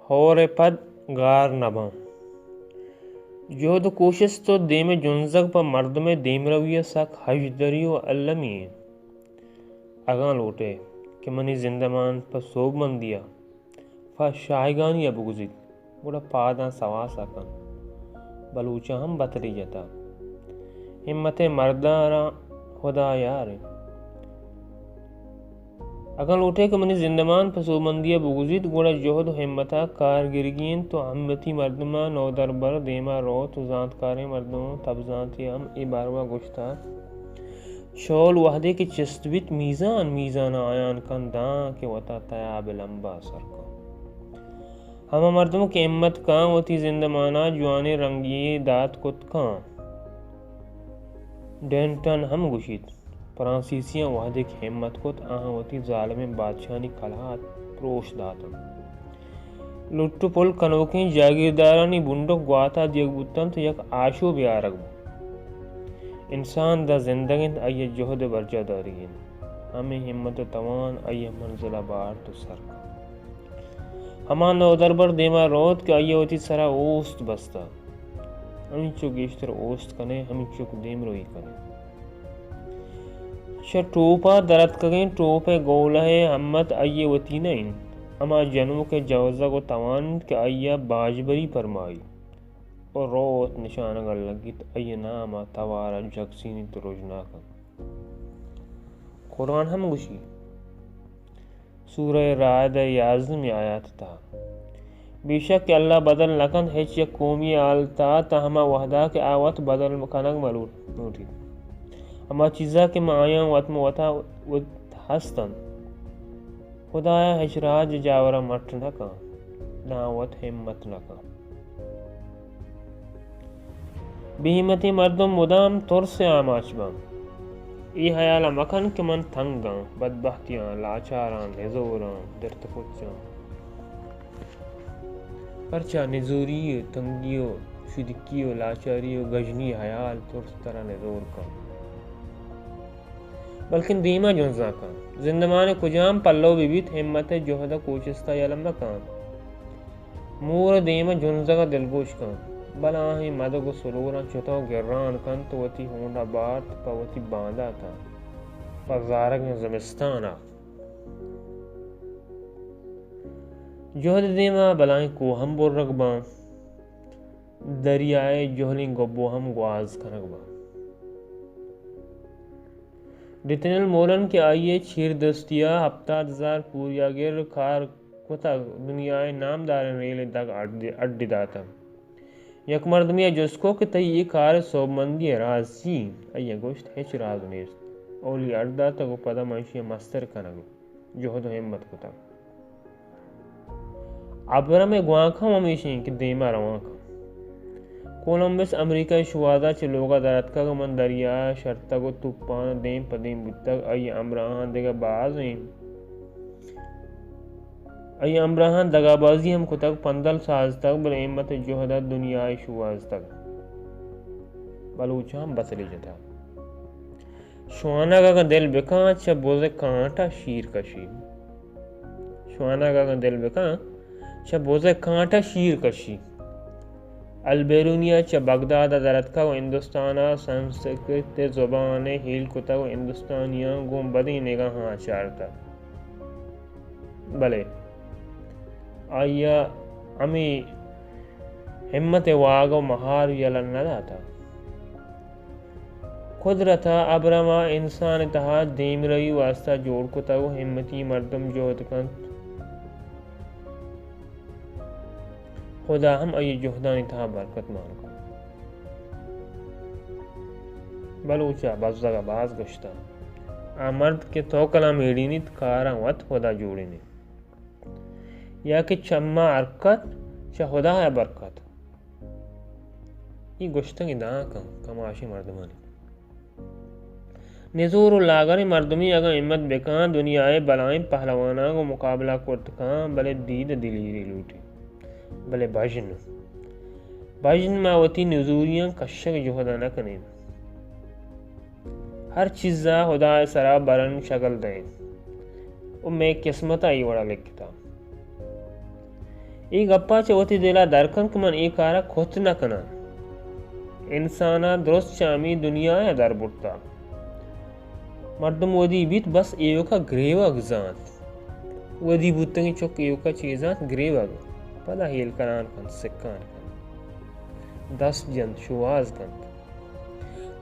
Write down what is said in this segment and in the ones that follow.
ہور ءِ پد گار نہ باں۔ جہد ءُ کوشست ءُ دیم ءِ جنزگ پہ مردم ءِ دیمروی ءَ سک ہژدری ءُ المی انت۔ اگاں لوٹ ئے کہ منی زندمان پہ سوبمندی ءَ، پہ شاہگانی ءَ بگوزیت، گڑا پاداں سواس ءَ کن۔ بلوچاں ہم بتلے جتا۔ ہمت ءِ مرداں را ہدا یار انت۔ اگاں لوٹ ئے کہ منی زندمان پہ سوبمندی ءَ بگوزیت، گڑا جہد ءُ ہمت ءَ کار گرگی انت ءُ ہمتی مردم ءَ نودربر دیما روت ءُ زانتکاریں مردم ءُ تبزانتے ہم اے باروا گوشتہ، چول وہدے کہ چست بیت، میزان میزان ءَ آیان کن، داں کہ وتا تیاب ءِ لمب ءَ سر کن۔ ہما مردم کہ ہمت کن، وتی زندمان ءَ جوانیں رنگے دات کت کن۔ ڈینٹن ہم گوشیت، فرانسیسیاں وہدے کہ ہمت کت، آہاں وتی ظالمیں بادشاہانی کلات پروش دات انت۔ لٹ ءُ پل کنوکیں جاگیردارانی بنڈک گوات ءَ دیگ بوت انت ءُ یک آشوبے آرگ بوت۔ انسان داں زندگ انت، آئی ءِ جہد ءِ برجاہ داری انت۔ ہمے ہمت ءُ توان آئی ءَ منزل ءَ بارت ءُ سر کنت۔ ہما نودربر دیما روت کہ آئی ءَ وتی سرا اوست بستہ۔ ہمینچو گیشتر اوست کن ئے، ہمینچک دیمروئی کن ئے۔ چہ ٹوپ ءَ دراتکگیں ٹوپ ءِ گولہ ءِ ہمت آئی ءِ وتی نہ انت۔ ہما جنوک ءِ جوزگ ءُ توان انت کہ آئی ءَ باجبری پرمائی ءُ روت نشانگ ءَ لگیت، آئی ءِ نام ءَ توار ءَ جگسینیت ءُ رژنا کنت۔ قرآن ہم گوشی، سورہ رعد ءِ یازدہمی آیات ءِ تہا، بے شک کہ اللہ بدل نہ کنت ہچ یک قومی حالت ءَ تاں ہما وہدا کہ آ وت بدل کنگ مہ لوٹ-، لوٹیت۔ ہما چیزا کہ ما آیاں وت مہ وتا وت ہست انت۔ خدایا ہچ راج جاورا مٹ نہ کن، داں وت ہمت نہ کن۔ بے ہمتیں مردم مدام ترس ءِ آماچ باں۔ اے ہیال ءَ مکن کہ من تنگ آں، بدبہتیاں، لاچاراں، نزوراں، درت پچاں۔ پرچا نزوری ءُ تنگی ءُ شدکی ءُ لاچاری ءُ گژنی ہیال ترس ترا نزور کن، بلکن دیما جنزان کن۔ زندمان ءِ کجام پلو بہ بیت، ہمت ءُ جہد ءُ کوشست ءَ یلہ مکن۔ مور ءِ دیم ءَ جنزگ ءَ دلگوش کنت، بلاہیں مدگ ءُ سلوراں چتو گران کنت ءُ وتی ہونڈ ءَ بارت پہ وتی باندات ءَ، پہ زارگیں زمستان ءَ۔ جہد ءِ دیم ءَ بلاہیں کوہ ہم برگ باں، دریا ءِ جہلیں گبو ہم گواز کنگ باں۔ ڈیتنل مولن کہ آئی ءِ چیردستی ءَ ہپتاد ہزار پوریاگر کار کتگ، دنیا ءِ نامداریں ریل ءِ دگ اڈ، اڈ داتگ۔ یک مردمے ءَ جست کت کہ تئی اے کار ءِ سوبمندی ءِ راز چی انت؟ آئی ءَ گوشت، ہچ راز نیست۔ اولی اڈ داتگ ءُ پدا من ایشی ءَ مستر کنگ ءِ جہد ءُ ہمت کتگ۔ ابرم ءِ گوانک ہم ہمیش انت کہ دیما روان کنت۔ کولمبس امریکہ ءِ شوہاز ءَ چہ لوگ ءَ در اتکگ ءُ من دریا ءَ شرتگ ءُ توپان ءَ دیم پہ دیم بوتگ۔ آئی ءِ ہمراہاں دگہ بازیں، آئی ءِ ہمراہاں دگہ بازی ہم کتگ، پندل سازتگ، بلے ہمت ءِ جہد ءَ دنیا ءَ شوہازتگ۔ بلوچاں ہم بتلے جتگ۔ شوانگ اگاں دل بکاں، چہ بز ءِ کانٹ ءَ شیر کشی۔ شوانگ اگاں دل بکاں، چہ بز ءِ کانٹ ءَ شیر کشی۔ البیرونی ءَ چہ بغداد ءَ در اتکگ ءُ ہندوستان ءَ سنسکرت ءِ زبان ءَ ہیل کتگ ءُ ہندوستانیاں گوں بدیں نگاہاں چارتگ۔ بلے آئی ءَ ہمے ہمت ءِ واگ ءُ مہار یلہ نہ داتگ۔ قدرت ءَ ابرم ءَ انسان ءِ تہا دیمروی واسطہ جوڑ کتگ ءُ ہمتی مردم جہد کنت، خدا ہم آئی ءِ جہدانی تہا برکت مان کنت۔ بلوچ ءَ بزگ ءَ باز گوشتہ، آ مرد کہ توکلاں میڑینیت، کاراں وت خدا جوڑینیت۔ یا کہ چہ ما حرکت، چہ خدا ءَ برکت۔ اے گوشتگیں دانکاں کماشیں مردمانی۔ نزور ءُ لاگریں مردمے اگاں ہمت بکاں، دنیا ءِ بلاہیں پہلواناں گوں مقابلہ کرت کاں، بلے دید ءُ دلیرے لوٹی۔ بلے بژن، بژن ما وتی نزوریاں کشگ ءِ جہد ءَ نہ کنیں۔ ہر چیز ءَ ہدا ءِ سرا برن شگل دئیں ءُ مئے قسمت ءَ اے وڑا لکھتا۔ اے گپا چہ وتی دلا در کن کہ من اے کارا کت نہ کناں۔ انسانا درست چہ ہمے دنیایا در برتا۔ مردم ودی بیت، بس ایوکا گریوگ زانت۔ ودی بوتگیں چک ایوکا چے زانت؟ گریوگ۔ پدا ہیل کنان کنت، سکان کنت۔ دست جنت، شوہاز کنت۔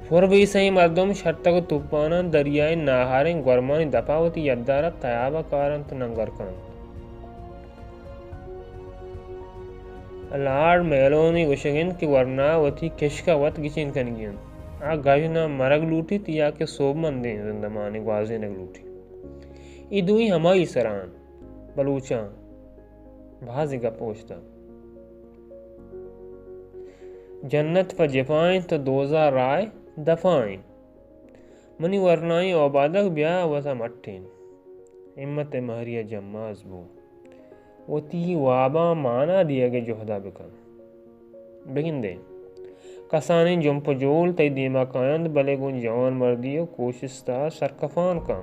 پر بیسہیں مردم شرتگ و توپاناں دریائے ناہاریں گورمانی دپا وتی یدارا تیابا کارنت و ننگر کننت۔ لارڈ میلونی گوشگ انت کہ ورنا وتی کشک ء وت گچین کنگی انت۔ آ گژن ء مرگ لوٹیت یا کہ سوبمندیں زندمانی گوازینگ لوٹیت۔ اے دوئیں ہمائی سرا انت۔ بلوچاں بازیں گپ گوشتہ۔ جنت پہ جفا انت و دوزہ راہ دفا انت۔ منی ورنائیں اوبادگ، بیا وتا مٹین۔ ہمت ء مہری ء جماز بو۔ وتی واباں مانا دیگ ء جہدا بکن۔ بگندے، کسانیں جمپ و جول تئی دیما کاینت، بلے گوں جوان مردی و کوشست ء سرکفان کن۔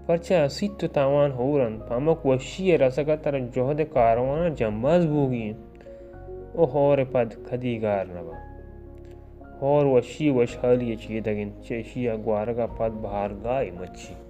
پرچا سیت و تاوان ہور انت، پہ ہمک وشی ء رسگ ء ترا جہد ء کاروان ء جمباز بوگی انت و ہور ء پد کدی گار نہ باں۔ ہور وشی ء وشحالی ء چیدگ انت، چہ اشی ء گوارگ ء پد بہارگاہے مچی۔